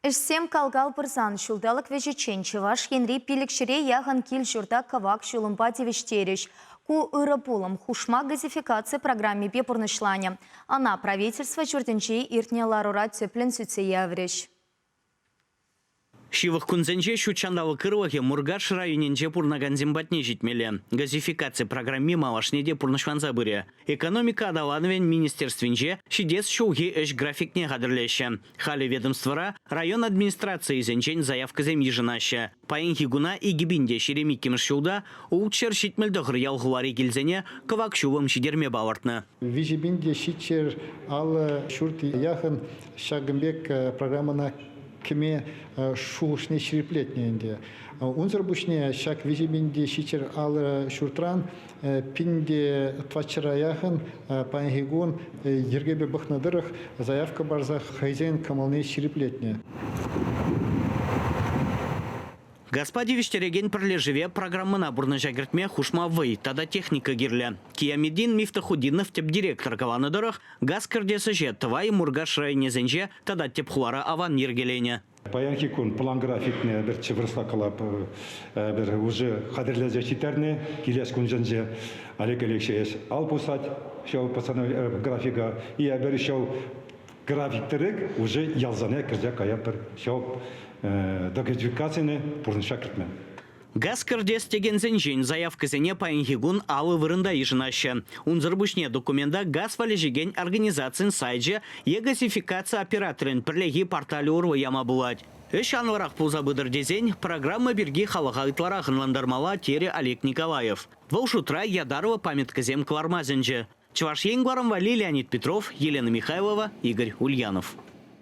Ӗҫсем кал-кал пырсан ҫулталӑк вӗҫӗччен Чӑваш Енри пилӗкҫӗре яхӑн кил-ҫурта кӑвак ҫулӑмпа тивӗҫтерӗҫ. Ку ырӑ пулӑм хушма газификаци программипе пурнӑҫланӗ. Ӑна правительство ҫуртӗнче иртнӗ ларура тӗплӗн сӳтсе яврӗҫ. Ҫывӑх кунсенче ҫут ҫанталӑк ырлӑхӗ Муркаш районӗнче пурӑнакансем патне ҫитмелле. Газификаци программи малашне те пурнӑҫланса пырӗ. Экономика аталанӑвӗн министерствинче ҫитес ҫулхи ӗҫ графикне хатӗрлеҫҫӗ. Халӗ ведомствӑра район администрацийӗсенчен заявкӑсем йышӑнаҫҫӗ. Паянхи куна 2022 ҫулта 679 ял-хулари килсене кӑвак ҫулӑм ҫитерме палӑртнӑ. 3750 ҫурт яхӑн ҫакӑн пек программӑна кӗме шухӑшне ҫирӗплетнӗ ӗнтӗ. Унсӑр пуҫне ҫак 3750 ҫуртран пин те тӑватҫӑра яхӑн паянхи кун йӗркепе пӑхнӑ тӑрӑх заявка парса хӑйсен кӑмӑлне ҫирӗплетнӗ. Газпа тивӗҫтерекен пӗрлешӗве программӑна пурнӑҫа кӗртме хушма вӑй тата техника кирлӗ. Киямидин Мифтахутдинов тӗп директор каланӑ тӑрӑх, газ кӗртес ӗҫе Тӑвай, Муркаш районӗсенче тата тӗп хулара аван йӗркеленӗ. Паянхи кун план графикне пӗр вырӑсла калап, пӗр уже хатӗрлесе ҫитернӗ. Килес кунсенче Олег Алексеевич ал пусать ҫав графика. И эпир ҫав график тӗрек уже ялсене кӗрсе каятпӑр ҫав документацине пурнӑҫа кӗртме. Газ кӗртес текенсенчен заявкӑсене паянхи кун алӑ вырӑнта йышӑнаҫҫӗ. Унсӑр пуҫне документа газ валеҫекен организацин сайчӗ е газификаци операторӗн пӗрлехи порталӗ урлӑ яма пулать. Ӗҫ анлӑрах пулса пытӑр тесен программа пирки халӑха ытларах ӑнлантармалла, терӗ Олег Николаев. Вӑл шутра ятарлӑ памяткӑсем кӑларма сӗнчӗ. Чӑваш Ен кӑларӑм валли Леонид Петров, Елена Михайлова, Игорь Ульянов.